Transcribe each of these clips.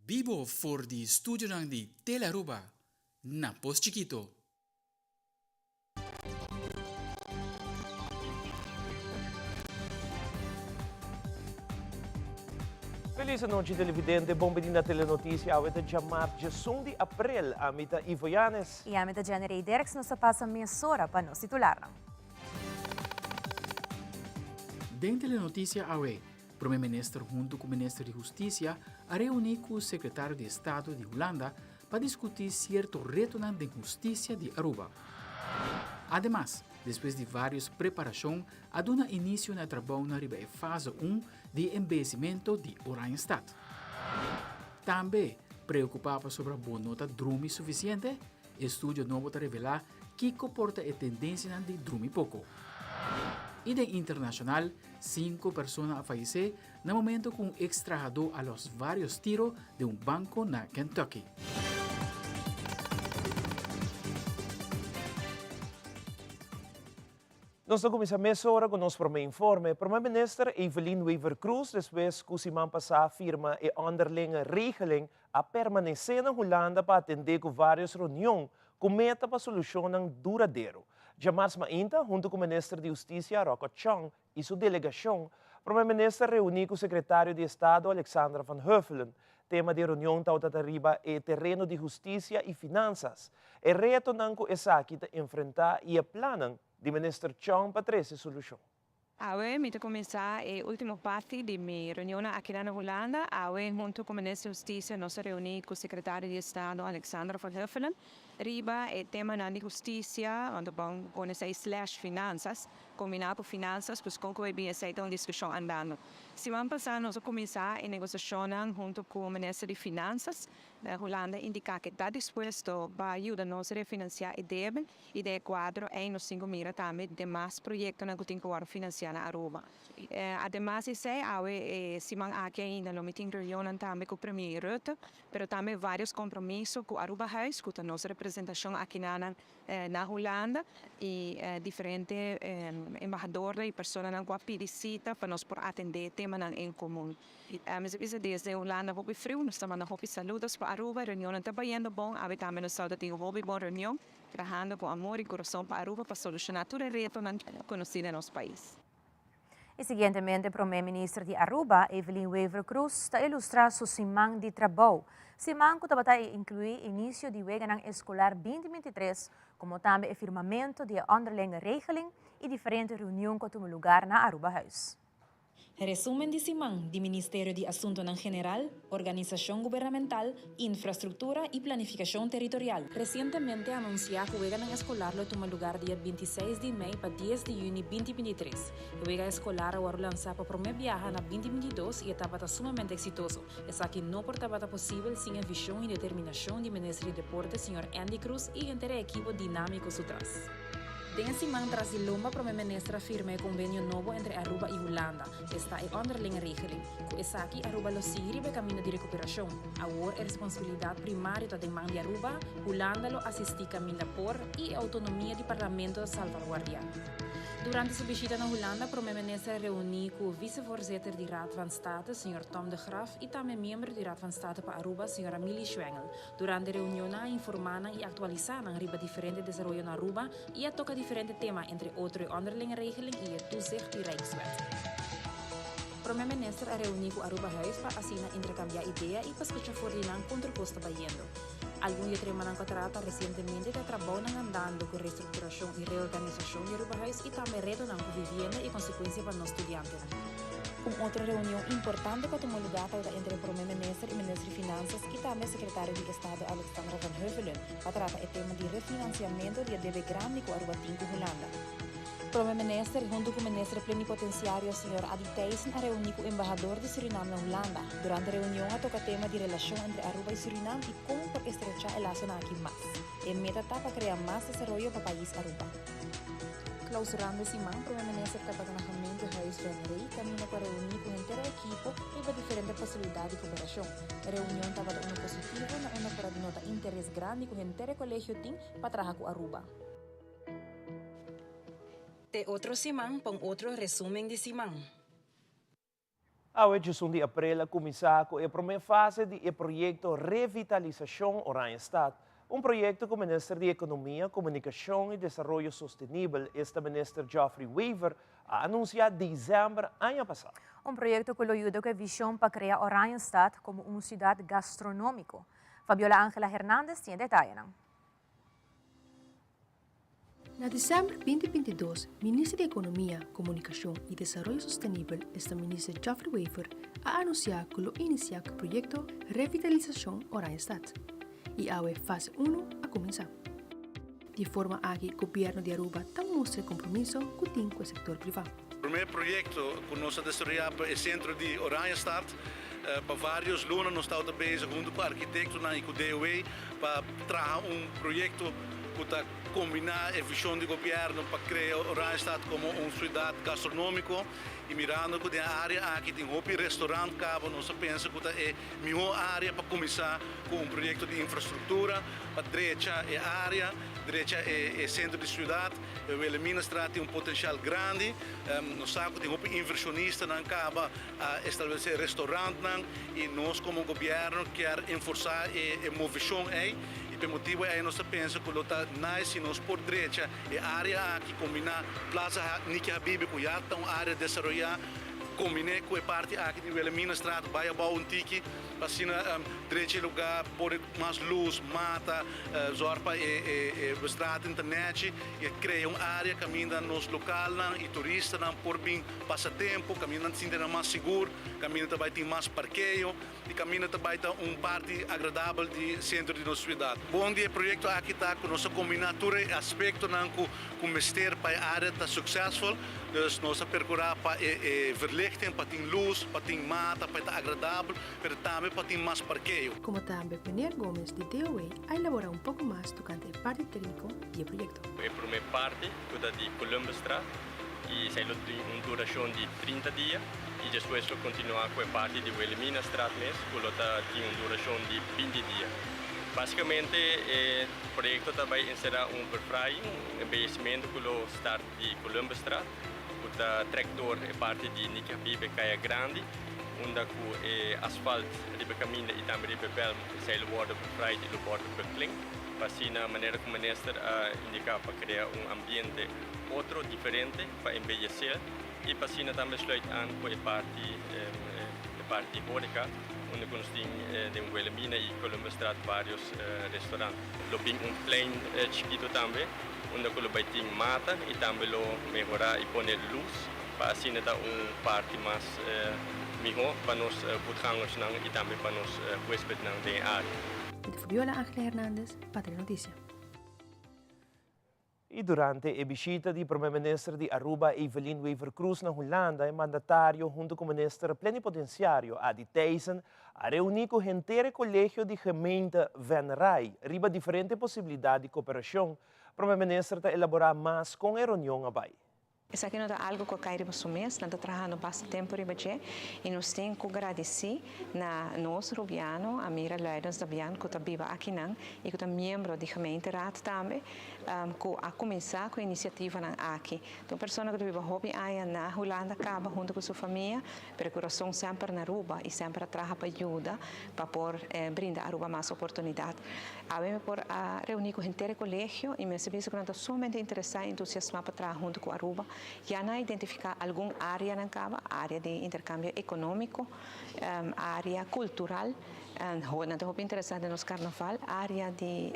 Bibo for di studionan di Telearuba na Pos Chikito. Feliz anochi televidente, bon bini na Telenoticia. Awe ta djamars djesun di april. Ami ta Ivo Yanes. I ami ta Jenny Rey Derks. Nos ta pasa mesora pa nos titularnan. Den Telenoticia awe, Prome Minister hunto cu Minister di Husticia a reuni cu Secretario di Estado di Hulanda pa discuti cierto retonan den husticia di Aruba. Ademas, despues di varios preparacion a duna inicio na e trabounan riba e fase un di e embeyecimento di Oranjestad. Tambe, preocupa pasobra bo no ta drumi suficiente? Estudio nobo ta revelá kiko por ta e tendensianan di drumi poko. I den internashonal, sinku persona a fayesé na momento ku un eks trahadó a lòs vários tiro den un banko na Kentucky. Nos ta kuminsá mesora ku nos promé informe. Promé Minister Evelyn Wever-Croes despues ku siman pasá firma e onderlinge regeling a permanesé na Hulanda pa atendé ku vários reunion ku meta pa solushonnan duradero. Djamars mainta, huntu ku Minister di Hustisia Rocco Tjong i su delegashon, Prome Minister reuní ku Sekretario di Estado Alexandra van Huffelen. Tema di e reunion tabata ta riba e tereno di hustisia i finansas, e retonan ku esaki ta enfrentá i e plannan di Minister Tjong pa trese solushon. Awe mi ta kuminsá e último parti di mi reunionnan akinan na Hulanda. Awe huntu ku Minister di Hustisia nos a reuní ku Sekretario di Estado Alexandra van Huffelen riba e temanan di hustisia, anto bon pone esei slash finansas, kombiná ku finansas, pues kon ku bai bin esei ta un diskushon andando. Siman pasá nos a kuminsá e negosiashonnan huntu ku Minister di Finansas. Hulanda a indiká ku e ta dispuesto pa yuda nos refinansiá e debe. I den e kuadro ei nos tin ku mira tambe demas proyektonan ku tin ku wòrdu finansiá na Aruba. Ademas di esei, awe e siman aki ainda lo mi tin reunionnan tambe ku Premier Rutte, pero tambe vários kompromiso ku Arubahuis, ku ta nos representashon akinanan na Hulanda, i diferente embahadornan i personanan ku a pidi sita pa nos por atendé temanan en komun. Mi sa bisa desde Hulanda hopi friu, nos ta manda hopi saludos pa Aruba, e reunionnan ta bayendo bon, awe tambe nos tabata tin un hopi bon reunion. Trahando cu amor y curason pa Aruba pa soluciona tur e retonan conoci den nos pais. Y siguientemente Prome Minister di Aruba, Evelyn Wever-Croes, ta ilustra su siman di trabou. Siman cu tabata e inclui inicio di weganan escolar 2023, como tambe e firmamento di e onderlinge regeling y diferente reunion cu a tuma lugar na Arubahuis. Resumen di siman di Ministerio di Asuntonan General, Organisashon Gubernamental, Infrastruktura i Planifikashon Territorial. Resientemente a anunsiá ku weganan eskolar lo tuma lugar dia 26 di mei pa 10 di yüni 2023. E wega eskolar a wòrdu lansá pa promé biaha na 2022 i e tabata sumamente eksitoso. Esaki no por tabata posibel sin e vishon i determinashon di Minister di Deporte señor Endy Croes i henter e ekipo dinámiko su tras. Den e siman tras di lomba Prome Minister a firma e konvenio nobo entre Aruba i Hulanda, esta e Onderlinge Regeling. Ku esaki Aruba lo sigui riba e kaminda di rekuperashon. Awor e responsabilidat primario ta den man di Aruba, Hulanda lo asistí kaminda por i e outonomia di Parlamento ta salvaguardiá. Durante su bishita na Hulanda Prome Minister a reuní ku Vicevoorzitter di Raad van State, señor Tom de Graaf i tambe miembro di Raad van State pa Aruba, señora Milly Schwengel. Durante reunionnan a informá nan i aktualisá nan riba diferente desaroyo na Aruba i a toka diferente tema, entre otro e onderlinge regeling i e toezicht di Rijkswet. Prome Minister a reuní ku Arubahuis pa asina interkambiá idea i pa skucha for di nan kon tur kos ta bayendo. Algun di e tremanan ku a trata resientemente ta e trabounan andando ku restrukturashon i reorganisashon di Arubahuis i tambe retonan ku vivienda i konsekuensia pa nos studiantenan. Un otro reunion importante ku a tuma lugá tabata entre e Prome Minister i Minister di Finansas i tambe Sekretario di Estado Alexandra van Huffelen pa trata e tema di refinansiamentu di e debe grandi ku Aruba tin ku Hulanda. Prome Minister huntu ku Minister Plenipotensiario señor Adi Thijssen a reuní ku Embahador di Surinam na Hulanda. Durante reunion a toka tema di relashon entre Aruba i Surinam i kon por estrechá e lasonan aki mas. E meta ta pa krea mas desaroyo pa pais Aruba. Clausurando e siman, Prome Minister tabata na Gemeentehuis Van Rij caminda cu a reuni cu henter e ekipo riba diferente posibilidad di cooperacion. E reunion tabata uno positivo na unda por a denota interes grandi cu henter e colegio tin pa traha cu Aruba. Te otro siman pa un otro resumen di siman. Awe 11 di aprel a kuminsá ku e promé fase di e proyekto Revitalisashon Oranjestad, un proyekto ku Minister di Ekonomia, Komunikashon i Desaroyo Sostenibel, esta Minister Geoffrey Wever, a anunsiá desèmber aña pasá. Un proyekto ku lo yuda ku e vishon pa krea Oranjestad komo un siudat gastronómiko. Fabiola Angela Hernandez tin e detayenan. Na december 2022, Minister di Economia, Comunicacion y Desaroyo Sostenibel, esta Minister Geoffrey Wever, a anuncia cu lo inicia cu proyecto Revitalisacion Oranjestad. Y awe fase uno a cuminsa. Di e forma aki Gobierno di Aruba ta mustra e compromiso cu tin cu e sector priva. Prome proyecto cu nos a desaroya pa e centro di Oranjestad. Pa varios luna nos tabata bezig hunto cu arkitectonan y cu DOW pa traha un proyecto cu ta combina e vision di gobierno pa crea Oranjestad como un ciudad gastronomico y mirando cu den e area aki tin hopi restaurant caba nos a pensa cu ta e miho area pa cuminsa cu un proyecto di infrastructura pa drecha e area, drecha e centro di ciudad. Wilhelminastraat tin un potencial grandi, nos sa cu tin hopi inversionistanan caba a establece restaurantnan y nos como gobierno kier enforsa e movecion ey y p'e motibo ey nos ta pensa cu lo ta nice si nos por drecha e area aki combina Plaza Niki Habibi cu ya ta un area desaroya combine cu e parti aki di Wilhelminastraat bay abao un tiki pa asina drecha e lugar pone mas luz, mata, zorg pa e straat ta nechi y crea un area caminda nos localnan y turistanan por bin Pasa tempu, kaminda nan ta sinti nan mas sigur, kaminda ta bai tin mas parkeo i kaminda ta bai ta un parti agradabel di sentro di nos siudat. Bon di e proyekto aki ta ku nos a kombiná tur e aspektonan ku ku mester pa e área ta suksesful. Dus nos a perkurá pa e e verlichting, pa tin lus, pa tin mata, pa e ta agradabel, pero tambe pa tin mas parkeo. Komo tambe Meneer Gomez di DOW a elaborá un poko mas tokante e parti tékniko di e proyekto. E promé parti ku ta di Columbusstraat y esey lo tin un duracion di 30 dia y despues lo continua cu e parti di Wilhelminastraat mes cu lo ta tin un duracion di 20 dia. Basicamente e proyecto ta bay encera un verfraaiing, un embellecimento cu lo start di Columbusstraat cu ta trek door e parti di Niki Habibe Caya Grandi unda cu e asfalt riba e caminda y tambe riba e berm esey lo wordo verfraaid y lo wordo verklind pa asina manera cu Minister a indica pa crea un ambiente otro diferente pa embellecer y pa asina tambe sluit aan cu e parti e parti horeca unda cu nos tin den Wilhelmina y Columbusstraat varios restaurant. Lo bin un plein chikito tambe unda cu lo bay tin mata y tambe lo mehora y pone luz pa asina ta un parti mas miho pa nos voetgangersnan y tambe pa nos huespednan den e area. Di Fabiola Angela Hernandez pa Telenoticia. Y durante e bishita di Prome Minister di Aruba Evelyn Wever-Croes na Hulanda, e mandatario hunto cu Minister Plenipotenciario Adi Thijssen a reuni cu henter e Colegio di Gemeente Venray riba diferente posibilidad di cooperacion. Prome Minister ta elabora mas con e reunion a bay. Esaki no ta algo cu a cay riba su mes, nan ta trahando basta tempo riba dje y nos tin cu gradici na nos Rubiano, Amira Luidens Dabian cu ta biba akinan y cu ta miembro di gemeenteraad tambe cu a cuminsa cu e iniciativanan aki. Ta un persona cu ta biba hopi aña na Hulanda caba hunto cu su famia, pero cu rason semper na Aruba y semper a traha pa yuda pa por brinda Aruba mas oportunidad. Awe mi por a reuni cu henter e colegio y mester bisa cu nan ta sumamente interesa y entusiasma pa traha hunto cu Aruba. Ya nan a identifica algun areanan caba, area di intercambio economico, area cultural, nan ta hopi interesa den nos carnaval, area di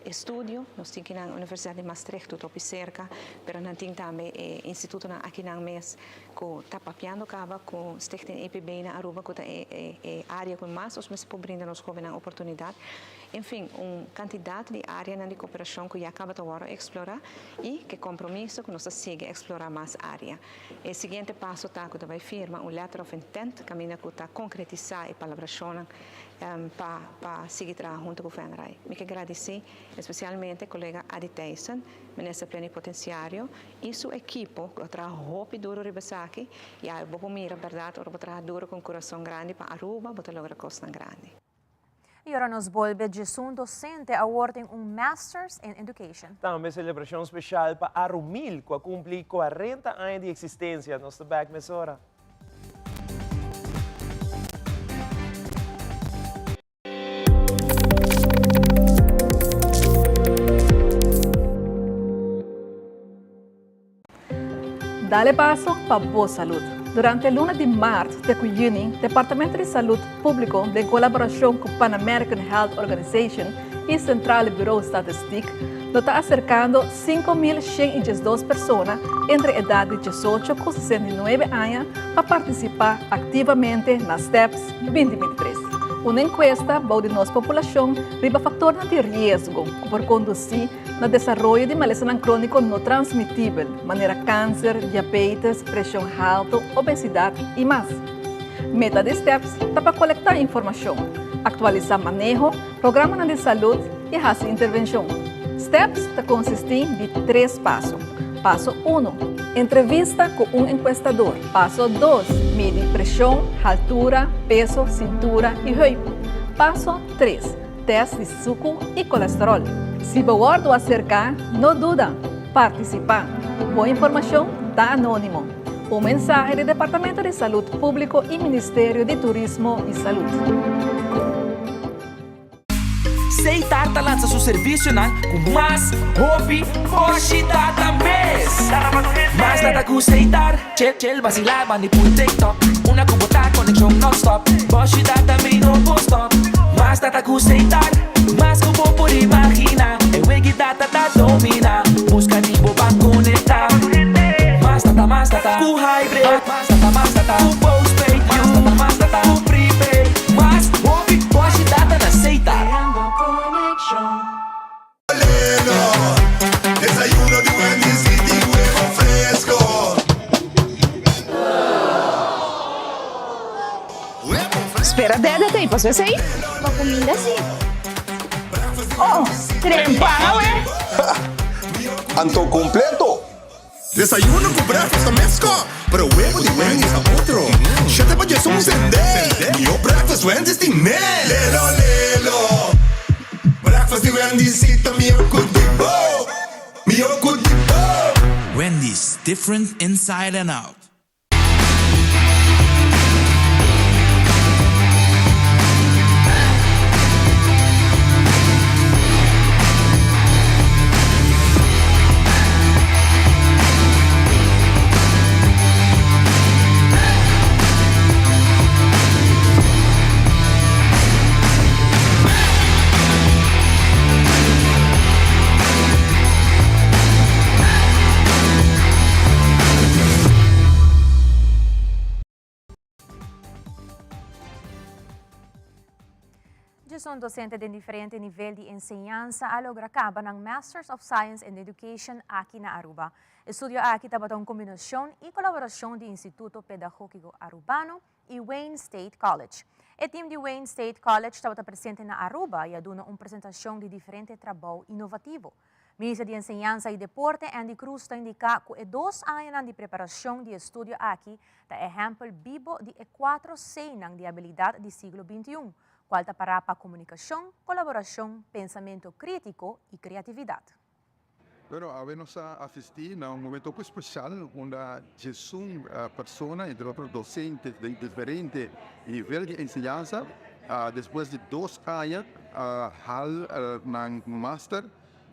estudio, nos tin kinan Universidad di Maastricht cu ta hopi cerca, pero nan tin tambe e institutonan akinan mes cu ta papiando caba cu Stichting EPB na Aruba cu ta e area cu mas nos mester por brinda nos hobennan oportunidad. En fin, un cantidad di areanan di cooperacion cu ya caba ta worde explora y cu e compromiso cu nos ta sigui explora mas area. E siguiente paso ta cu ta bay firma un letter of intent caminda cu ta concretisa e palabracionnan pa pa sigui traha hunto cu Venray. Mi ke gradici especialmente colega Adi Thijssen, Minister Plenipotenciario, y su ekipo cu a traha hopi duro riba esaki y awe bo por mira berdad ora bo traha duro cu un curason grandi pa Aruba bo ta logra cosnan grandi. Y ora nos bolbe djesun docente awor tin un Masters in Education. Tambe celebracion special pa Arumil cu a cumpli 40 aña di existencia. Nos ta back mesora. Dale paso pa bo salud. Durante luna di maart te cu juni, Departamento di Salud Publico den colaboracion cu Pan American Health Organization y Centrale Bureau Statistiek lo ta acercando 5112 persona entre edad di 18 cu 69 aña pa participa activamente na STEPS 2023. Un encuesta bou di nos populacion riba factornan di riesgo cu por conduci na desaroyo di malesanan króniko no transmitibel, manera kanser, diabetes, preshon haltu, obesidat i mas. Meta di STEPS ta pa kolektá informashon, aktualisá maneho, programanan di salud i hasi intervenshon. STEPS ta konsistí di tres paso. Paso uno, Entrevista ku un enkuestador. Paso dos, Midi preshon, haltura, peso, sintura i heup. Paso tres, Test di suku i kolesterol. Si bo wòrdu aserká, no duda, partisipá. Bo informashon ta anónimo. Un mensahe di Departamento di Salud Públiko i Ministerio di Turismo i Salud. Seitar ta lansa su servisionan ku mas hopi boshi data mes. Mas data ku Seitar, chel chel basila bandi pul TikTok. Una ku bo ta konekshon nonstop, boshi data mi no por stop. Mas data ku Seitar, mas ku bo por imagina. E wegi data ta domina, buska di bo pa konekta. Mas data, mas data ku hybrid. Mas data, mas data ku postpaid. Mas data, mas data ku prepaid. Mas hopi boshi data na Seitar. Desayuno di Wendy's y di huevo fresco. Spera dede ta pasó esei? Pa cuminda si. Oh, trempan awe. Anto completo. Desayuno cu breakfast ta mesco, pero huevo di Wendy's ta otro. Shete pa djes un sende. Mihó breakfast Wendy's tin ne. Lelo lelo. Breakfast di Wendy's si ta mihó cu di bo. Mihó cu di bo. Wendy's, different inside and out. Djesun docente den diferente nivel di enseñansa a logra caba nan Masters of Science in Education aki na Aruba. E studio aki tabata un combinacion y colaboracion di Instituto Pedagogico Arubano y Wayne State College. E team di Wayne State College tabata presente na Aruba y a duna un presentacion di diferente trabou innovativo. Minister di Enseñansa y Deporte, Endy Croes ta indica cu e dos añanan di preparacion di e studio aki ta ehempel bibo di e cuatro C'nan di habilidad di siglo bintiun, cual ta para pa comunicacion, colaboracion, pensamento critico y creatividad. Bueno, awe nos a asistí na un momento hopi spesial unda diesun persona, entre otro docente den diferente nivel di enseñansa, despues di dos aña a hal nan master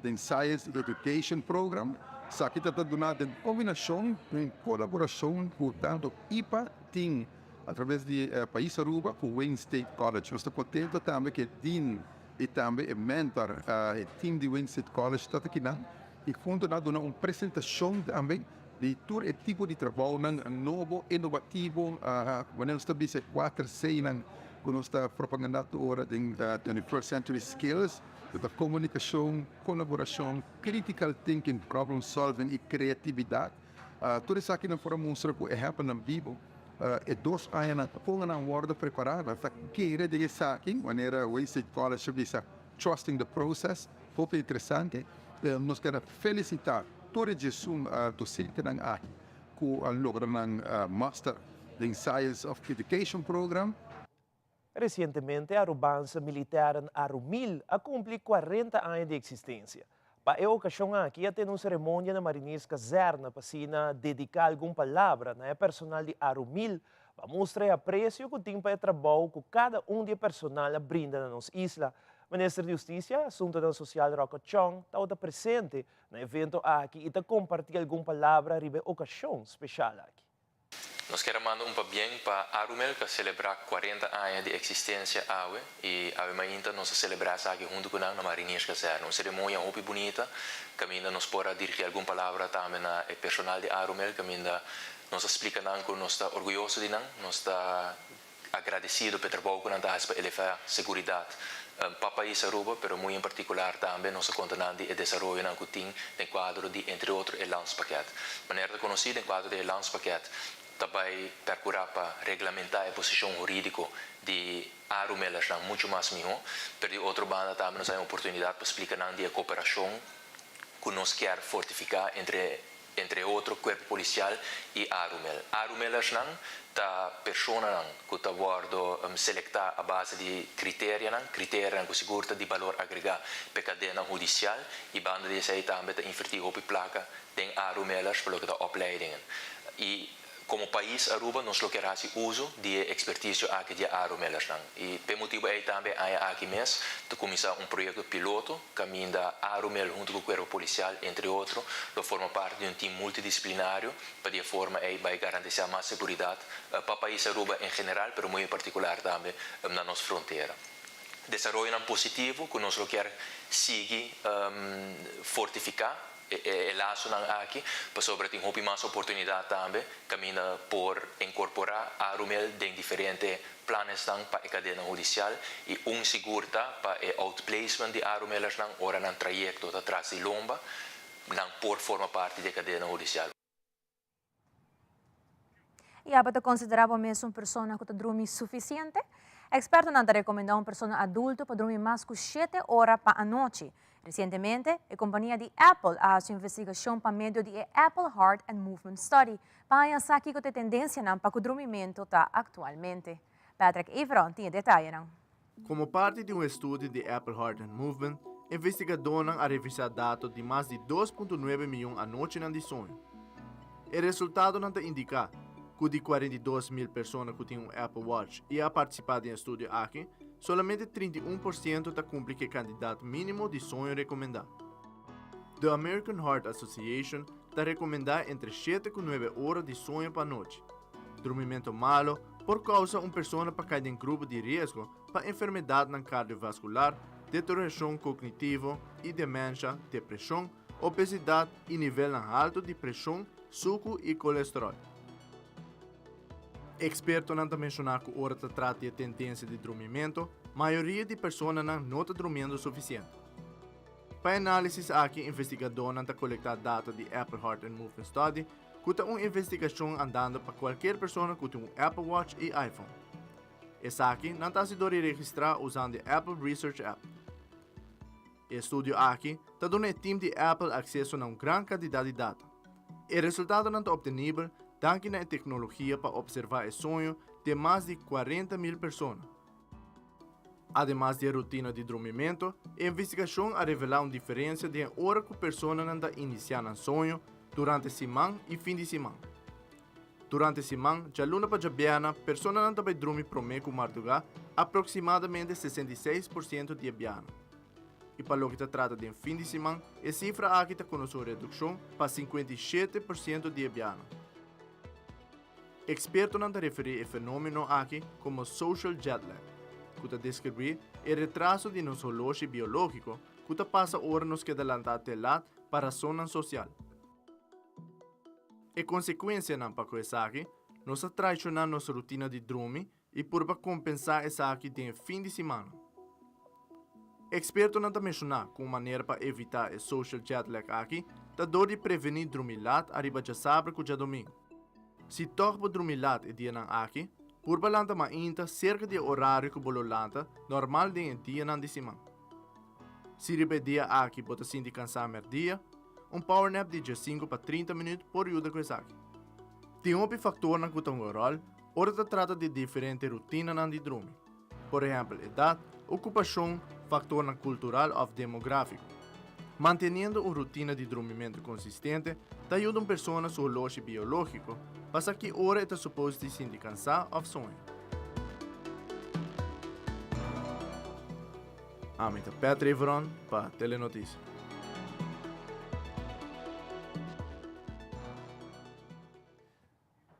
den Science Education Program. Esaki ta ta duna den kombinashon ku kolaborashon ku tantu ipa tin atraves di pais Aruba ku Wayne State College. Nos ta kontento tambe ku e dean i tambe e mentor, e team di Wayne State College ta ta kinan i huntu nan a duna un presentashon tambe di tur e tipo di trabounan nobo, inovativo, manera nos ta bisa e kuater C'nan ku nos ta propagandá tur ora den 21st Century Skills, ku ta komunikashon, kolaborashon, critical thinking, problem solving i kreatividat. Tur esakinan por a mustra ku ehèmpelnan bibo. E dos añanan kon nan wòrdu prepará, nan ta kere den esaki, manera Wayne State College ta bisa, trusting the process. Hopi interesante. Nos kere felisitá tur e djesun dosentenan aki ku a logra nan Master den Science of Education program. Resientemente Arubanse Militairen Arumil a kumpli kuarenta aña di eksistensia. Pa e okashon aki a tene un seremonia na Mariniers Kazerne pa asina dediká algun palabra na e personal di Arumil pa mustra e apresio ku tin pa e trabou ku kada un di e personal a brinda na nos isla. Minister di Hustisia, Asuntonan Sosial Rocco Chong tabata presente na e evento aki i ta kompartí algun palabra riba e okashon speshal aki. Nos kier a manda un pabien pa Arumel ku a selebrá 40 aña di eksistensia awe i awe mainta nos a selebrá esaki huntu ku nan na Marinierskazerne. Un seremonia hopi bunita kaminda nos por a dirigí algun palabra tambe na e personal di Arumel kaminda nos a splika nan ku nos ta orguyoso di nan, nos ta agradecido p'e trabou cu nan ta haci pa eleva seguridad pa pais Aruba, pero muy en particular tambe nos a conta nan di e desaroyonan cu tin den cuadro di entre otro e landspakket. Manera ta conoci den cuadro di e landspakket ta bay percura pa reglamenta e posicion huridico di Arumellersnan mucho mas miho, pero di otro banda tambe nos a hay un oportunidad pa splica nan di e cooperacion cu nos kier fortifica entre entre otro Cuerpo Policial y Arumel. Arumelersnan ta personanan cu ta wordo selecta a base di criterianan, criterianan cu sigur ta di balor agrega p'e cadena hudicial y banda di esey tambe ta inverti hopi placa den Arumelers pa loke ta opleidingen. Y Como pais Aruba nos lo kier haci uzo di e experticio aki di e Arumellersnan. Y p'e motibo ey tambe e aña aki mes ta cuminsa un proyecto piloto caminda Arumel hunto cu Cuerpo Policial entre otro lo forma parti di un team multidisciplinario pa di e forma ey bay garantisa mas seguridad pa pais Aruba en general pero muy en particular tambe na nos frontera. Desaroyonan positivo cu nos lo kier sigui fortifica E lasonan aki, pasobra tin hopi mas oportunidat tambe kaminda por inkorporá Arumel den diferente planesnan pa e kadena hudisial i un sigur ta pa e outplacement di Arumellersnan ora nan trayekto ta tras di lomba, nan por forma parti di e kadena hudisial. I abo ta konsiderá bo mes un persona ku ta drumi sufisiente? Ekspertonan ta rekomendá un persona adulto pa drumi mas ku shete ora pa anochi. Resientemente, e kompania di Apple a hasi un investigashon pa medio di e Apple Heart and Movement Study pa haña sa kiko ta e tendensianan pa ku drumimentu ta aktualmente. Patrick Everon tin e detayenan. Komo parti di un estudio di Apple Heart and Movement, investigadónan a revisá dato di mas di 2.9 mion anochinan di soño. E resultadonan ta indiká ku di 42 mil persona ku tin un Apple Watch i a partisipá den e estudio aki, solamente 31% ta kumpli ku e kantidat mínimo di soño rekomendá. The American Heart Association ta rekomendá entre shete ku nuebe ora di soño pa anochi. Drumimento malo por kousa un persona pa kai den grupo di riesgo pa enfermedadnan kardiovaskular, deteriorashon kognitivo i demensha, depreshon, obesidat i nivelnan haltu di preshon, suku i kolesteròl. Ekspertonan ta menshoná ku ora ta trata di e tendensia di drumimento, mayoria di personanan no ta drumiendo sufisiente. Pa e análisis aki investigadónan ta kolektá data di Apple Heart and Movement Study ku ta un investigashon andando pa kualkier persona ku tin un Apple Watch i iPhone. Esaki nan ta hasi dor di registrá usando e Apple Research app. E estudio aki ta duna e tim di Apple akseso na un gran kantidat di data. E resultadonan ta optenibel danki na e teknologia pa opservá e soño den mas di 40,000 persona. Ademas di e rutina di drumimento, e investigashon a revelá un diferensia den e ora ku personanan ta inisiá nan soño durante siman i fin di siman. Durante siman, djaluna pa djabièrna, personanan ta bai drumi promé ku mardugá aproksimadamente 66% di e biahanan. I pa loke ta trata den fin di siman, e sifra aki ta konosé un redukshon pa 57% di e biahanan. Ekspertonan ta referí e fenómeno aki komo social jet lag, ku ta deskribí e retraso di nos holoshi biológiko ku ta pasa ora nos keda lantá te lat pa rasonnan sosial. E konsekuensianan pa ku esaki, nos ta traishoná nos rutina di drumi i purba kompensá esaki den e fin di simana. Ekspertonan ta menshoná ku un manera pa evitá e social jet lag aki ta dor di prevení drumi lat ariba djasabra ku djadomingu. Si tòg bo drumi lat e dianan aki, purba lanta mainta serka di e orario ku bo lo lanta normal den e dianan di siman. Si riba e dia aki bo ta sinti kansá mèrdia, un power nap di djesinku pa 30 minüt por yuda ku esaki. Tin hopi faktornan ku ta hunga ròl ora ta trata di diferente rutinanan di drumi. Por ehèmpel edat, okupashon, faktornan kultural òf demográfiko. Manteniendo un rutina di drumimentu konsistente ta yuda un persona su holoshi biológiko pa sa ki ora e ta supos di sinti kansá òf soño. Ami ta Pat Reveron pa Telenoticia.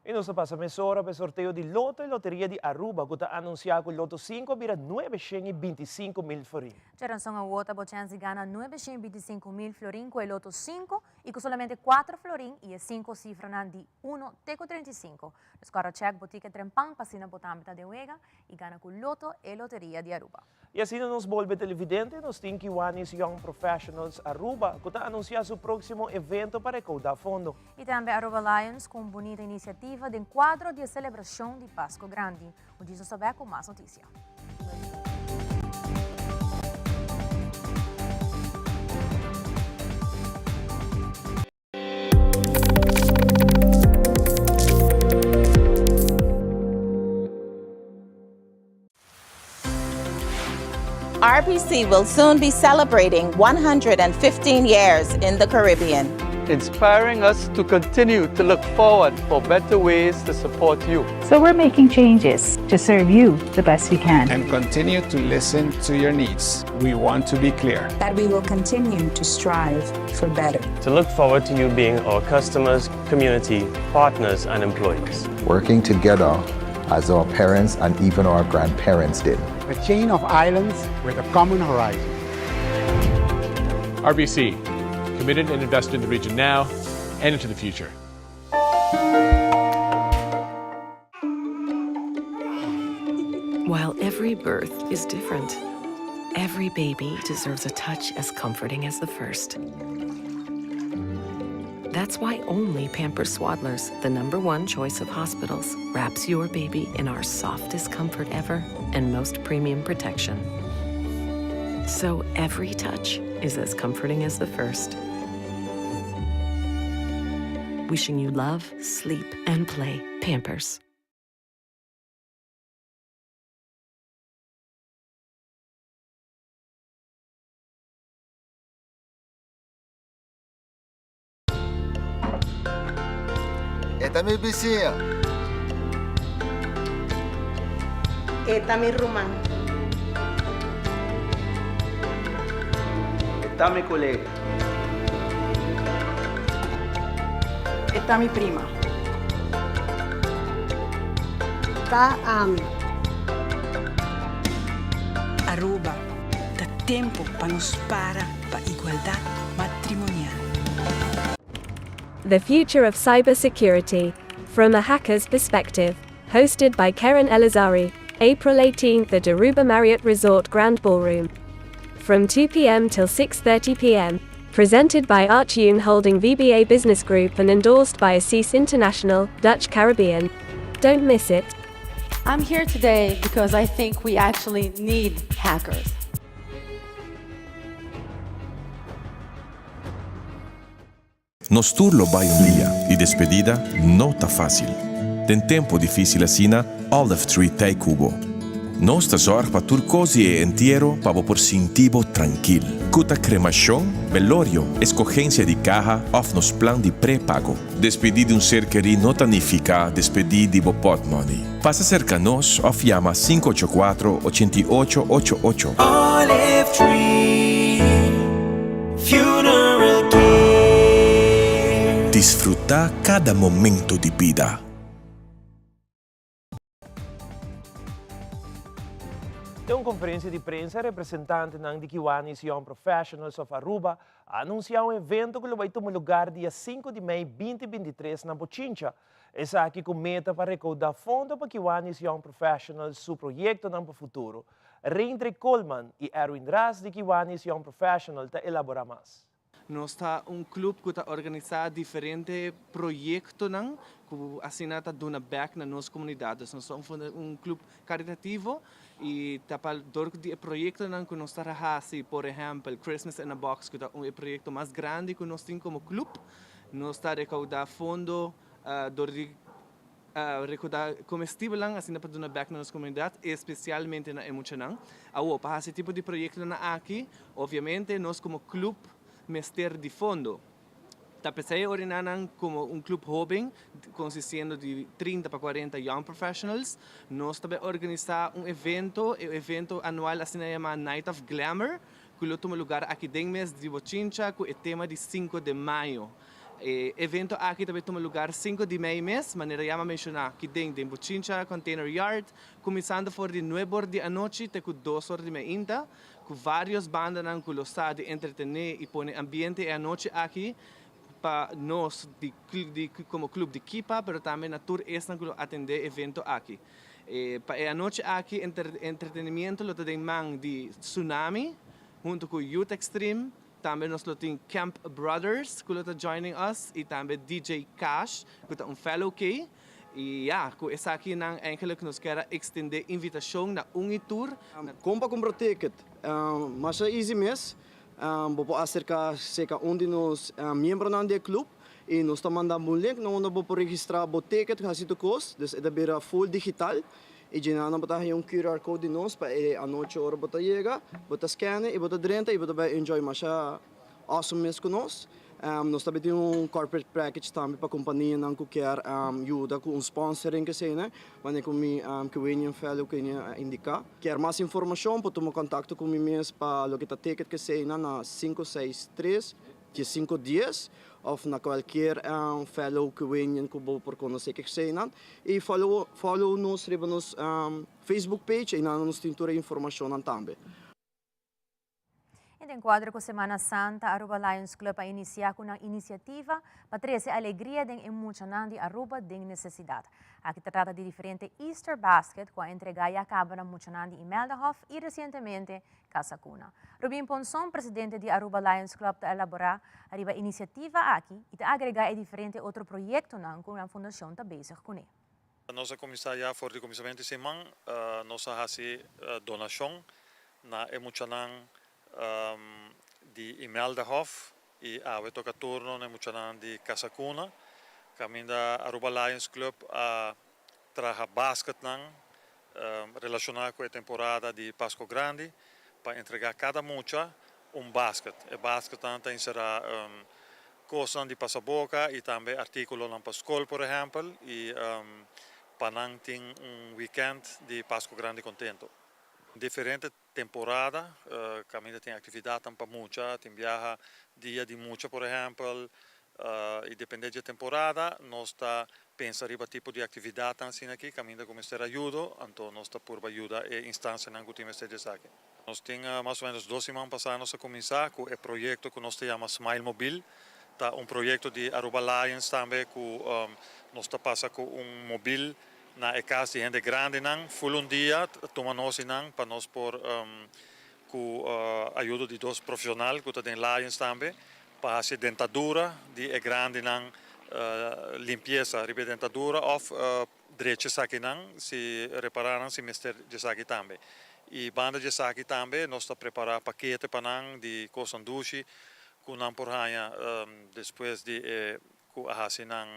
Y nos ta pasa mesora pa e sorteo di Loto y Loteria di Aruba cu ta anuncia cu Loto 5 a bira 925 mil florin. Djaranson awo ta bo chens di gana 925 mil florin cu e Loto 5 y cu solamente 4 florin y e 5 cifranan di 1 te cu 35. Dus corda check bo ticket trempan pa asina bo tambe ta den wega y gana cu Loto e Loteria di Aruba. Y asina nos bolbe televidente, nos tin Kiwanis Young Professionals Aruba, cu ta anuncia su proximo evento pa recauda fondo. Y tambe Aruba Lions cu un bunita iniciativa den cuadro di e celebracion di Pasco Grandi. Un djis nos ta bek cu mas noticia. RBC will soon be celebrating 115 years in the Caribbean. Inspiring us to continue to look forward for better ways to support you. So we're making changes to serve you the best we can. And continue to listen to your needs. We want to be clear. That we will continue to strive for better. To look forward to you being our customers, community, partners, and employees. Working together as our parents and even our grandparents did. A chain of islands with a common horizon. RBC, committed and invested in the region now and into the future. While every birth is different, every baby deserves a touch as comforting as the first. That's why only Pampers Swaddlers, the number one choice of hospitals, wraps your baby in our softest comfort ever and most premium protection. So every touch is as comforting as the first. Wishing you love, sleep, and play. Pampers. Esta mi bisiña. Esta mi ruman. Esta mi colega. Esta mi prima. Ta ami. Aruba, ta tempo pa nos para pa igualdad matrimonial. The Future of Cybersecurity. From a Hacker's Perspective. Hosted by Keren Elazari. April 18th at Aruba Marriott Resort Grand Ballroom. From 2 p.m. till 6:30 p.m. Presented by Archune Holding VBA Business Group and endorsed by Assis International, Dutch Caribbean. Don't miss it. I'm here today because I think we actually need hackers. Nos tur lo bay un dia y despedida no ta facil. Den tempo dificil asina, Olive Tree t'ey cu bo. Nos ta zorg pa tur cos di e entiero pa bo por sinti bo trankil. Cu ta cremacion, velorio, escogencia di caha of nos plan di prepago. Despedi di un ser keri no ta nifica despedi di bo portmoney. Pasa cerca nos of yama 584 8888. Olive Tree Funeral Care. Disfruta cada momento di bida. Den un conferencia di prensa, representantenan di Kiwanis Young Professionals of Aruba a anuncia un evento cu lo bay tuma lugar dia 5 di mei 2023 na Bochincha. Esaki cu meta pa recauda fondo pa Kiwanis Young Professionals su proyectonan pa futuro. Reindre Coleman y Erwin Ras di Kiwanis Young Professional ta elabora mas. Nos ta un club cu ta organisa diferente proyectonan cu asina ta duna back na nos comunidad. Dus nos ta un club caritativo y ta pa door di e proyectonan cu nos ta haci, por ehempel Christmas in a Box, cu ta un proyecto mas grandi cu nos tin como club. Nos ta recauda fondo door di recauda comestibelnan asina pa duna back na nos comunidad, especialmente na e muchanan. Awo, pa haci tipo di proyectonan aki, obviamente nos como club mester di fondo. Ta p'esei orinanan komo un klup hóben, konsistiendo di 30 pa 40 young professionals, nos ta bai organisá un evento, e evento anual asina yamá Night of Glamour, ku lo tuma lugar aki den mes di Bochincha ku e tema di 5 de mayo. E evento aki ta bai tuma lugar 5 di mei mes, manera ya mi a menshoná, aki den Bochincha Container Yard, kuminsando for di 9 or di anochi te ku 2 or di mainta, ku vários bandanan ku lo sa di entretené i pone ambiente e anochi aki pa nos di komo klup di Kipa, pero tambe na tur esnan ku lo atendé e evento aki. Pa e anochi aki entretenimiento lo ta den man di Tsunami huntu ku Youth Extreme, tambe nos lo tin Camp Brothers ku lo ta joining us i tambe DJ Cash ku ta un fellow K. I ya, ku esakinan eigenlijk nos kier a ekstendé invitashon na un i tur. Kon pa kumpra ticket? Masha easy mes. Bo por aserka serka un di nos miembronan di e club i nos ta manda bo un link na unda bo por registrá bo ticket, hasi tur kos. Dus e ta bira full digital i djinana bo ta haña un QR code di nos pa e anochi ora bo ta yega, bo ta scan e i bo ta drenta i bo ta bai enjoy masha awesome mes ku nos. Nos tambe tin un corporate package tambe pa kompanianan ku kier yuda ku un sponsoring esei, manera ku mi Kewenian Fellow kenia a indiká. Kier mas informashon por tuma kontakto ku mi mes pa loke ta ticket keseinan na 563 1510 òf na kualkier fellow Kewenian ku bo por konosé keseinan. I follow follow nos riba nos Facebook page einan nos tin tur e informashonnan tambe. I den kuadro ku Semana Santa, Aruba Lions Club a inisiá ku nan inisiativa pa trese alegria den e muchanan di Aruba den nesesidat. Aki ta trata di diferente Easter basket ku a entregá i a kaba na muchanan di Imeldahof i resientemente Casa Cuna. Rubin Ponson, presidente di Aruba Lions Club ta elaborá riba e inisiativa aki i ta agregá e diferente otro proyektonan ku nan fundashon ta bezig kuné. Nos a kuminsá ya for di kuminsamentu di siman, nos a hasi donashon na e muchanan di Imeldahof i awe toka turno na e muchanan di Casa Cuna, kaminda Aruba Lions Club a traha basketnan relashoná ku e temporada di Pasco Grandi pa entregá kada mucha un basket. E basketnan ta enserá Kosnan di pasa boka i tambe artíkulonan pa skol por ehèmpel i pa nan tin un wikènt di Pasku Grandi kontentu. Diferente temporada kaminda tin aktividatnan pa mucha, tin biaha dia di mucha por ehèmpel i dependé dje temporada nos ta pensa riba tipo di aktividatnan asina aki kaminda ku mester ayudo anto nos ta purba yuda e instansianan ku tin mester di esaki. Nos tin mas o menos dos siman pasá nos a kuminsá ku e proyekto ku nos ta yama Smile Mobil. Ta un proyekto di Aruba Lions tambe ku nos ta pasa ku un mobil na e kas di hende grandinan ful un dia tuma nos i nan pa nos por ku ayudo di dos profeshonal ku ta den Lions tambe pa hasi dentadura di e grandinan, limpiesa riba e dentadura òf Drecha esakinan, si repará nan si mester djesaki tambe. I banda djesaki tambe nos ta prepará pakete pa nan di kosnan dushi ku nan por haña despues di e ku a hasi nan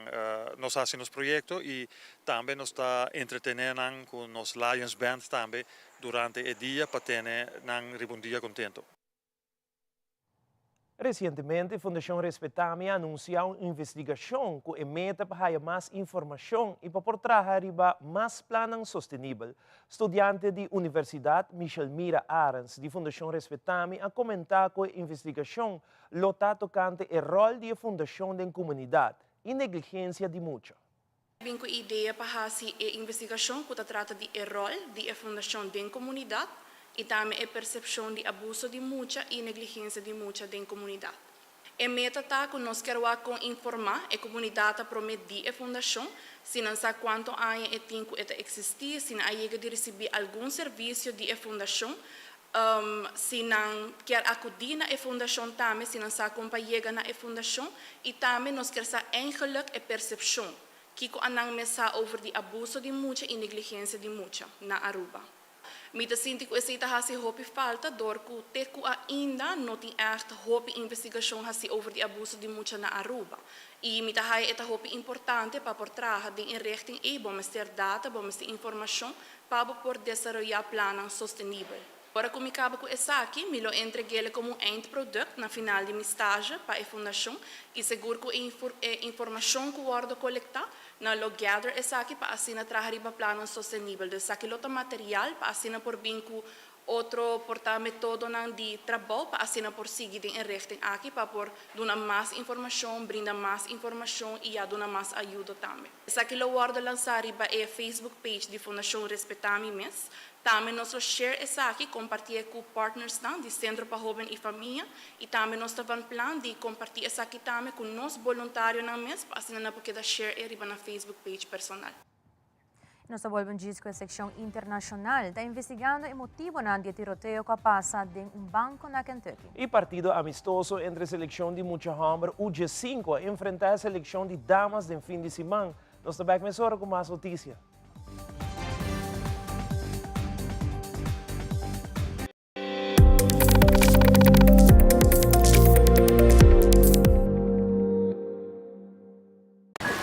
nos hasi nos proyekto i tambe nos ta entretené nan ku nos Lions Band tambe durante e dia pa tene nan riba un dia kontento. Resientemente Fundashon Respetami a anunsiá un investigashon ku e meta pa haya mas informashon i pa por traha riba mas plannan sostenibel. Studiante di universidat Michelmira Arends di Fundashon Respetami a komentá ku e investigashon lo ta tokante e ròl di e fundashon den komunidat i negligensia di mucha. Bin ku idea pa hasi e investigashon ku ta trata di e ròl di e fundashon den komunidat i tambe e persepshon di abuso di mucha i negligensia di mucha den komunidat. E meta ta ku nos kier wak kon informá e komunidat ta promé di e fundashon, si nan sa kuantu aña e tin ku e ta eksistí, si nan a yega di risibí algun servisio di e fundashon, si nan kier akudí na e fundashon tambe, si nan sa kon pa yega na e fundashon i tambe nos kier sa eigenlijk e persepshon, kiko a nan mes sa over di abuso di mucha i negligensia di mucha na Aruba. Mi ta sinti ku esei ta hasi hopi falta dor ku te ku ainda no tin ègt hopi investigashon hasi over di abuso di mucha na Aruba. I mi ta haya e ta hopi importante pa por traha den e richting ei, bo mester data, bo mester informashon pa bo por desaroyá plannan sostenibel. Ora ku mi kaba ku esaki, mi lo entreg'el komo un eindproduct na final di mi stage pa e fundashon i segur ku e e informashon ku wòrdu kolektá, nan lo gather esaki pa asina traha riba plannan sostenibel. Dus esaki lo ta material pa asina por bin ku Otro por ta metodonan di trabou pa asina por sigui den e richting aki pa por duna mas informacion, brinda mas informacion y ya duna mas ayudo tambe. Esaki lo wordo lansa riba e Facebook page di Fundacion Respeta Mi Mes. Tambe nos lo share esaki, compartié cu partnersnan di Centro pa Hoben y Famia y tambe nos ta van plan di comparti esaki tambe cu nos boluntarionan mes pa asina nan por keda share e riba nan Facebook page personal. Nos ta bolbe un djis ku e sekshon internashonal ta investigando e motibonan di e tiroteo ku a pasa den un banko na Kentucky. E partido amistoso entre selekshon di mucha hòmber U diesinku a enfrentá e selekshon di damas den fin di siman. Nos ta bèk mesora ku mas notisia.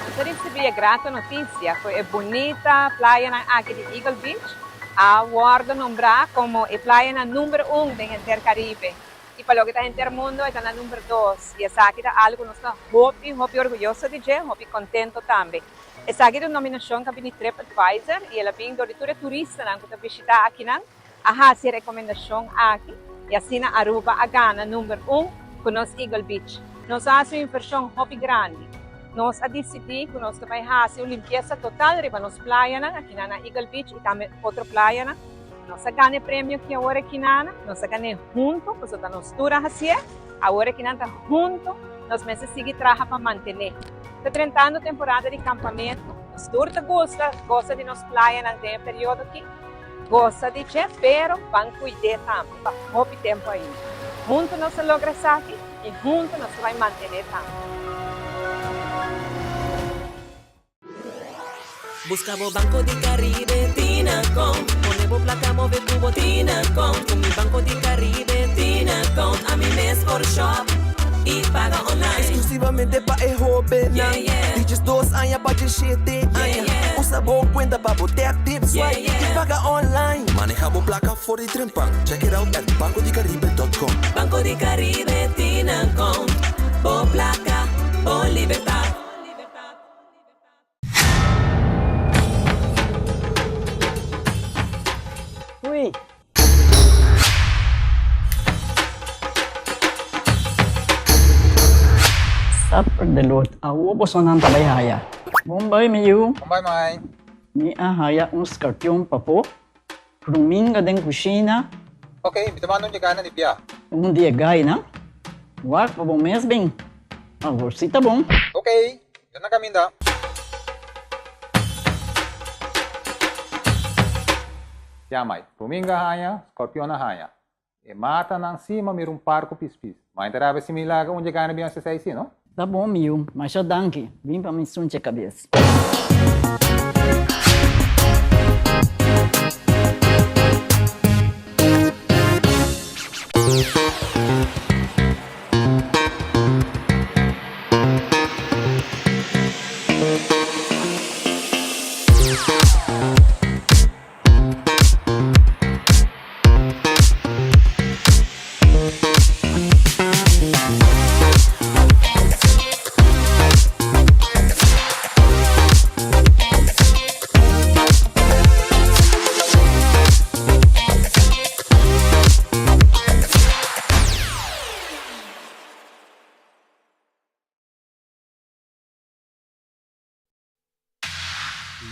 Nos a ricibi e grato noticia cu e bunita playanan aki di Eagle Beach a wordo nombra como e playanan number un den henter Caribe y pa loke ta henter mundo e ta na number dos y esaki ta algo cu nos ta hopi hopi orguyoso di dje, hopi contento tambe. Esaki ta un nominacion cu a bini TripAdvisor y el a bin dor di tur e turistanan cu ta bishita akinan. A haci e recomendacion aki y asina Aruba a gana number un cu nos Eagle Beach. Nos a haci un inversion hopi grandi. Nos a dicidi cu nos ta bay haci un limpieza total riba nos playanan akinan na Eagle Beach y tambe otro playanan. Nos a gana e premio aki awor akinana, nos a gan'e hunto pasobra ta nos tur a haci'e. Awor akinan ta hunto nos mester sigui traha pa mantene. Ta drentando temporada di campamento, nos tur ta gusta goza di nos playanan den e periodo aki. Gosa di dje, pero ban kuid'é tambe pa hopi tempu ainda. Huntu nos a logra esaki i huntu nos ta bai mantené tambe. Buska bo Banco di Caribe Tinacom Pone bo placa move cu bo Tinacom Cu mi Banco di Caribe Tinacom Ami mes por shop y paga online. Exclusivamente pa e hobennan di diesdos aña pa diesshete aña. Usa bo cuenta pa bo tap, tip, swipe y paga online. Maneha bo placa for di trempan. Check it out at bancodicaribe dot com. Banco di Caribe tin nan cont. Bo placa, bo libertad. Hui. Supper de lot. Awo bosonan ta bai haya. Bon bai mi yu. Bon bai mai. Mi a haya un skarpion papo. Ruminga den kushina. Ok, mi ta manda un dje na di bia. Un di e gainan. Wak pa bo mes bin. Awor si ta bon. Ok, mi ta na kaminda. Ya mai, ruminga haña, skorpion a haña. E matanan si ma mira un par ku pispis. Ma e ta rabia si mi laga un dje gana bin hasi esei si, no? Ta bon mi yu, masha danki. Bin pa mi sunche kabes.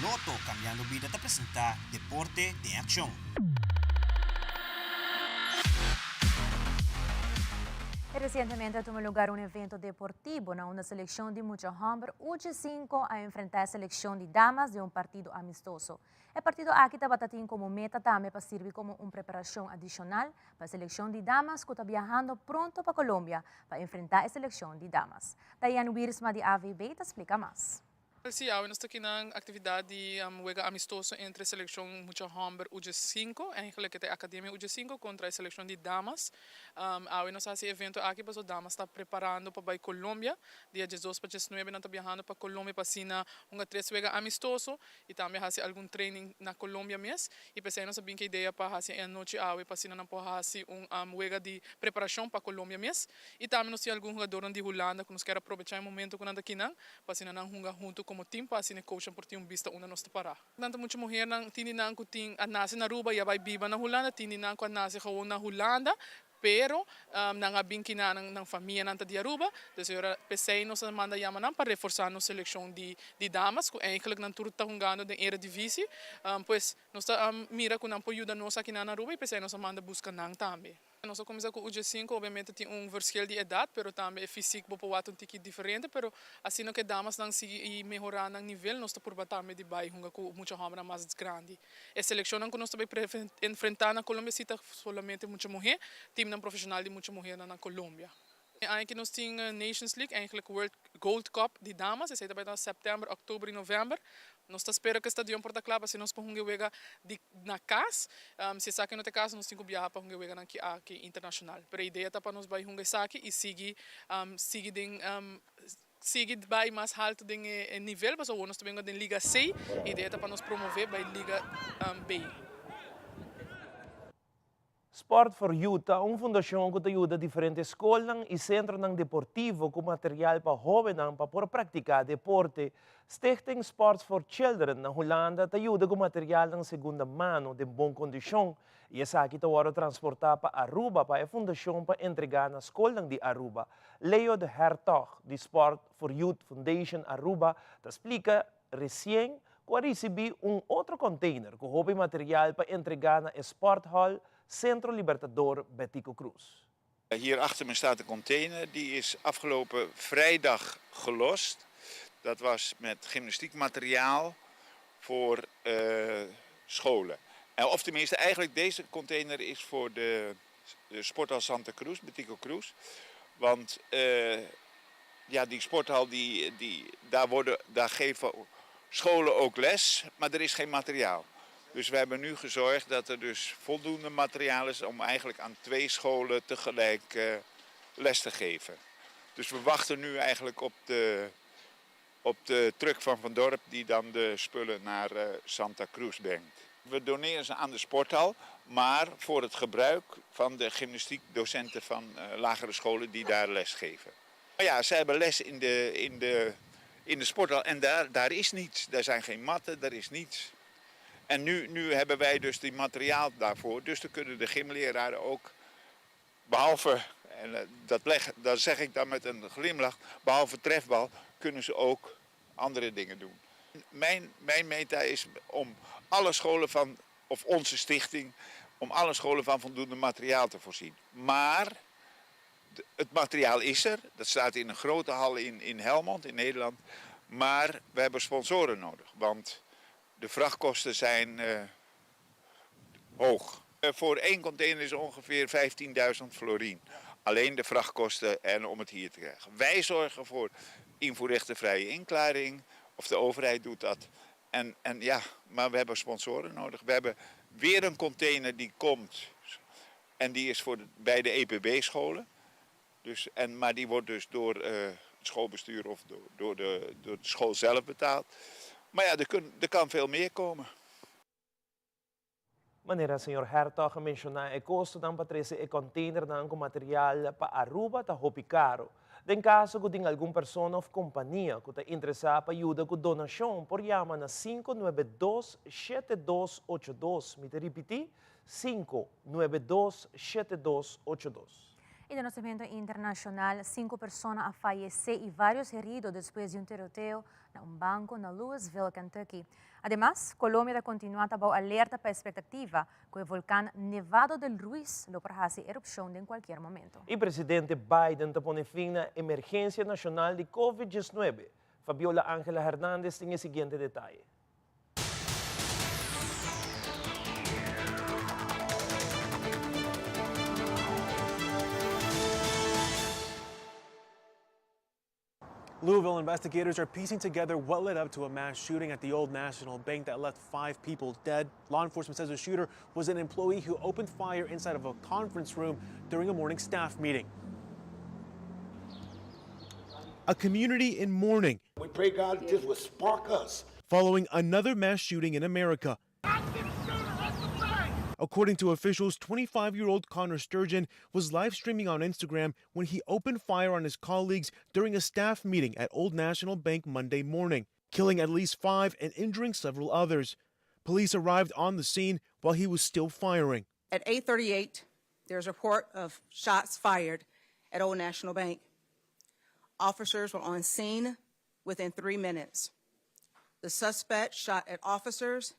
Lotto Cambiando Bida ta presenta Deporte den Accion. Recientemente a tuma lugar un evento deportivo na unda seleccion di mucha homber U15 a enfrenta e seleccion di damas den un partido amistoso. E partido aki tabata tin como meta tambe pa sirbi como un preparacion adicional pa e seleccion di damas cu ta biahando pronto pa Colombia pa enfrenta e seleccion di damas. Diane Wiersma di AVB ta splica mas. Sí, awe nos ta aki na actividad di wega amistoso entre seleccion mucha homber UG 5, eigenlijk e ta e academia UG 5 contra e seleccion di damas. Awe nos a haci e evento aki pasobra damas ta preparando pa bay Colombia, dia 12 pa 19 nan ta biahando pa Colombia pa asina hunga tres wega amistoso y tambe haci algun training na Colombia mes y p'esey nos a bin cu e idea pa haci e anochi awe pa asina nan por haci un wega di preparacion pa Colombia mes y tambe nos tin algun hugadornan di Hulanda cu nos kier aprobecha e momento cu nan ta akinan pa asina nan hunga hunto como team pa asina e coachnan por tin un bista unda nos ta para. Nan ta mucha muhernan, tin di nan cu tin a nace na Aruba y a bay biba na Hulanda, tin di nan cu a nace gewoon na Hulanda, pero nan a bin kina nan nan famianan ta di Aruba, dus e ora p'esey nos a manda yama nan pa reforsa nos seleccion di di damas cu eigenlijk nan tur ta hungando den Eredivisie, pues nos ta mira cu nan por yuda nos aki na Aruba y p'esey nos a manda busca nan tambe. Nos a kuminsá ku UG 5, obviamente tin un verschil di edat, pero tambe e fysiek bo por wak un tiki diferente, pero asina ku e damasnan sigui i mehorá nan nivel, nos ta purba tambe di bai hunga ku mucha hòmbernan mas grandi. E selekshonnan ku nos ta bai enfrentá na Colombia si ta solamente mucha muhé, timnan profeshonal di mucha muhénan na Colombia. E aña aki nos tin Nations League, eigenlijk World Gold Cup di damas, esei ta bai ta sèptèmber, òktober i novèmber. Nos ta spera ku e stadion por ta kla pa asina nos por hunga e wega di na kas. Si esaki no ta e kaso nos tin ku biaha pa hunga e weganan ki aki internashonal. Pero e idea ta pa nos bai hunga esaki i sigui sigui den sigui bai mas haltu den e nivel pasobra awor nos ta bin den Liga C, e idea ta pa nos promove bai Liga B. Sport for Youth ta un fundashon ku ta yuda diferente skolnan i sentronan deportivo ku material pa hóbennan pa por praktiká deporte. Stichting Sports for Children na Hulanda ta yuda ku materialnan segunda mano den bon kondishon i esaki ta wòrdu transportá pa Aruba pa e fundashon pa entregá na skolnan di Aruba. Leo de Hertog di Sport for Youth Foundation Aruba ta splika Resien ku a risibí un otro container ku hopi material pa entregá na e Sporthal Centro Libertador Betico Croes. Hier achter me staat een container, die is afgelopen vrijdag gelost. Dat was met gymnastiekmateriaal voor scholen. Of tenminste, eigenlijk deze container is voor de sporthal Santa Cruz, Betico Croes. Want ja, die sporthal, die, die, daar, worden, daar geven scholen ook les, maar er is geen materiaal. Dus we hebben nu gezorgd dat er dus voldoende materiaal is om eigenlijk aan twee scholen tegelijk uh, les te geven. Dus we wachten nu eigenlijk op de, op de truck van Van Dorp die dan de spullen naar uh, Santa Cruz brengt. We doneren ze aan de sporthal, maar voor het gebruik van de gymnastiekdocenten van uh, lagere scholen die daar les geven. Maar ja, zij hebben les in de, in de, in de sporthal en daar, daar is niets. Daar zijn geen matten, daar is niets. En nu, nu hebben wij dus die materiaal daarvoor. Dus dan kunnen de gymleraren ook, behalve, en eh, dat, leg, dat zeg ik dan met een glimlach, behalve trefbal, kunnen ze ook andere dingen doen. Mijn, mijn meta is om alle scholen van, of onze stichting, om alle scholen van voldoende materiaal te voorzien. Maar het materiaal is er. Dat staat in een grote hal in, in Helmond, in Nederland. Maar we hebben sponsoren nodig, want de vrachtkosten zijn uh, hoog. Uh, voor één container is ongeveer 15.000 florin. Alleen de vrachtkosten en om het hier te krijgen. Wij zorgen voor invoerrechtenvrije inklaring, of de overheid doet dat. En, en ja, maar we hebben sponsoren nodig. We hebben weer een container die komt en die is voor de, bij de EPB-scholen. Dus, en, maar die wordt dus door uh, het schoolbestuur of door, door, de, door de school zelf betaald. Maar ja, er, kun, er kan veel meer komen. Manera señor Hertog a menciona, e costonan pa trece e containernan cu material pa Aruba ta hopi caro. Den caso cu tin algun persona of compania cu ta interesa pa yuda cu donacion por yama na 592 7282. Mi ta ripiti, 592 7282. Y den nos segmento internacional, cinco persona a fayece y varios herido despues di un tiroteo na un banco na Louisville, Kentucky. Ademas, Colombia ta continua ta bou alerta pa expectativa cu e volcan Nevado del Ruiz lo por haci erupcion den cualkier momento. Y presidente Biden ta pone fin na emergencia nacional di Covid 19. Fabiola Angela Hernandez tin e siguiente detaye. Louisville investigators are piecing together what led up to a mass shooting at the Old National Bank that left five people dead. Law enforcement says the shooter was an employee who opened fire inside of a conference room during a morning staff meeting. A community in mourning. We pray God this will spark us. Following another mass shooting in America. According to officials, 25 year old Connor Sturgeon was live streaming on Instagram when he opened fire on his colleagues during a staff meeting at Old National Bank Monday morning, killing at least five and injuring several others. Police arrived on the scene while he was still firing. At 8:38, there's a report of shots fired at Old National Bank. Officers were on scene within 3 minutes. The suspect shot at officers.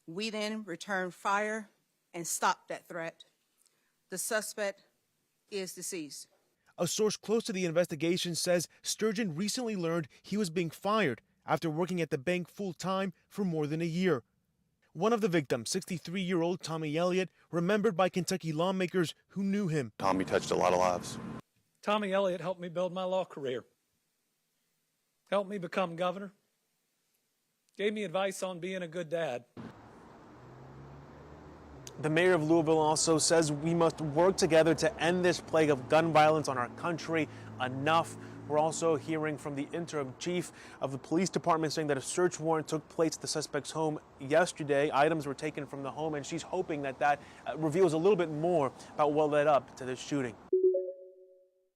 We then returned fire and stopped that threat. The suspect is deceased. A source close to the investigation says Sturgeon recently learned he was being fired after working at the bank full time for more than a year. One of the victims, 63 year old Tommy Elliott, remembered by Kentucky lawmakers who knew him. Tommy touched a lot of lives. Tommy Elliott helped me build my law career, helped me become governor, gave me advice on being a good dad. The mayor of Louisville also says we must work together to end this plague of gun violence on our country. Enough. We're also hearing from the interim chief of the police department saying that a search warrant took place at the suspect's home yesterday. Items were taken from the home, and she's hoping that that reveals a little bit more about what led up to this shooting.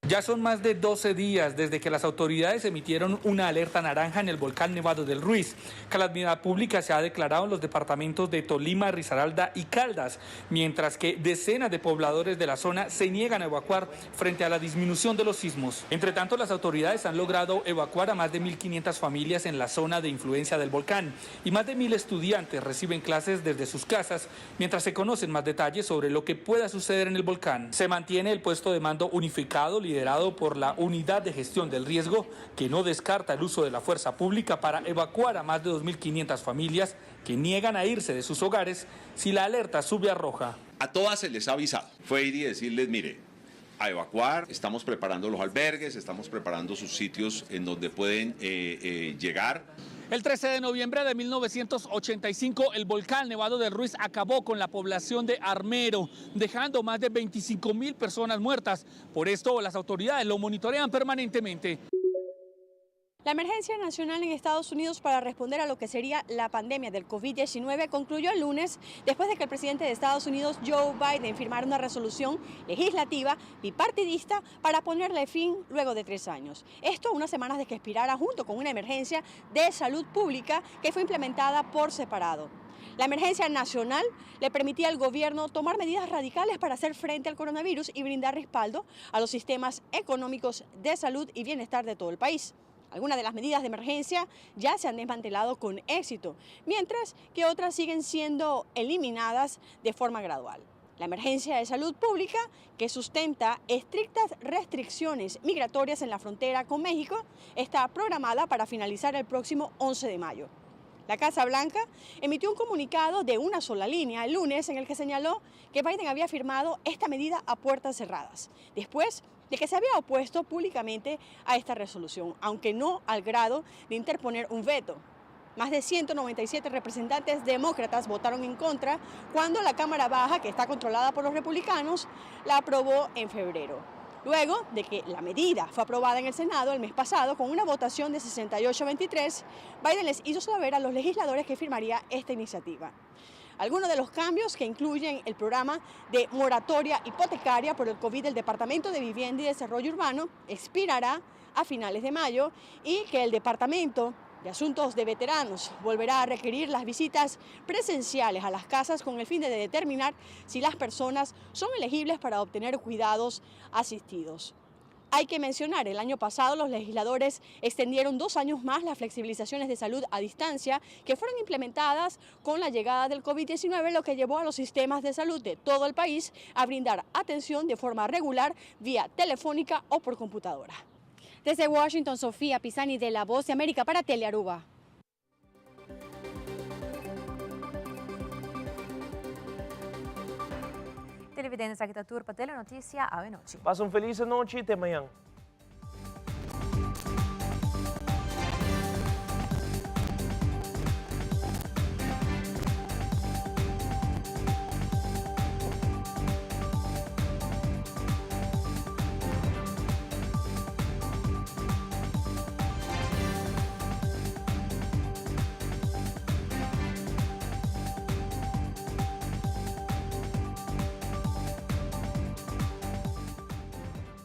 Ya son más de 12 días desde que las autoridades emitieron una alerta naranja en el volcán Nevado del Ruiz. Calamidad pública se ha declarado en los departamentos de Tolima, Risaralda y Caldas, mientras que decenas de pobladores de la zona se niegan a evacuar frente a la disminución de los sismos. Entre tanto, las autoridades han logrado evacuar a más de 1.500 familias en la zona de influencia del volcán y más de 1.000 estudiantes reciben clases desde sus casas mientras se conocen más detalles sobre lo que pueda suceder en el volcán. Se mantiene el puesto de mando unificado liderado por la Unidad de Gestión del Riesgo, que no descarta el uso de la fuerza pública para evacuar a más de 2.500 familias que niegan a irse de sus hogares si la alerta sube a roja. A todas se les ha avisado. Fue ir y decirles, mire, a evacuar, estamos preparando los albergues, estamos preparando sus sitios en donde pueden eh, eh, llegar. El 13 de noviembre de 1985, el volcán Nevado del Ruiz acabó con la población de Armero, dejando más de 25 mil personas muertas. Por esto, las autoridades lo monitorean permanentemente. La emergencia nacional en Estados Unidos para responder a lo que sería la pandemia del COVID-19 concluyó el lunes después de que el presidente de Estados Unidos, Joe Biden, firmara una resolución legislativa bipartidista para ponerle fin luego de tres años. Esto unas semanas de que expirara junto con una emergencia de salud pública que fue implementada por separado. La emergencia nacional le permitía al gobierno tomar medidas radicales para hacer frente al coronavirus y brindar respaldo a los sistemas económicos de salud y bienestar de todo el país. Algunas de las medidas de emergencia ya se han desmantelado con éxito, mientras que otras siguen siendo eliminadas de forma gradual. La emergencia de salud pública, que sustenta estrictas restricciones migratorias en la frontera con México, está programada para finalizar el próximo 11 de mayo. La Casa Blanca emitió un comunicado de una sola línea el lunes en el que señaló que Biden había firmado esta medida a puertas cerradas, después de que se había opuesto públicamente a esta resolución, aunque no al grado de interponer un veto. Más de 197 representantes demócratas votaron en contra cuando la Cámara Baja, que está controlada por los republicanos, la aprobó en febrero. Luego de que la medida fue aprobada en el Senado el mes pasado con una votación de 68-23, Biden les hizo saber a los legisladores que firmaría esta iniciativa. Algunos de los cambios que incluyen el programa de moratoria hipotecaria por el COVID del Departamento de Vivienda y Desarrollo Urbano expirará a finales de mayo y que el Departamento de Asuntos de Veteranos volverá a requerir las visitas presenciales a las casas con el fin de determinar si las personas son elegibles para obtener cuidados asistidos. Hay que mencionar, el año pasado los legisladores extendieron dos años más las flexibilizaciones de salud a distancia que fueron implementadas con la llegada del COVID-19, lo que llevó a los sistemas de salud de todo el país a brindar atención de forma regular vía telefónica o por computadora. Desde Washington, Sofía Pisani de La Voz de América para Telearuba. Televidente, esaki ta tur pa Telenoticia awe nochi. Pasa un feliz anochi y te mañan.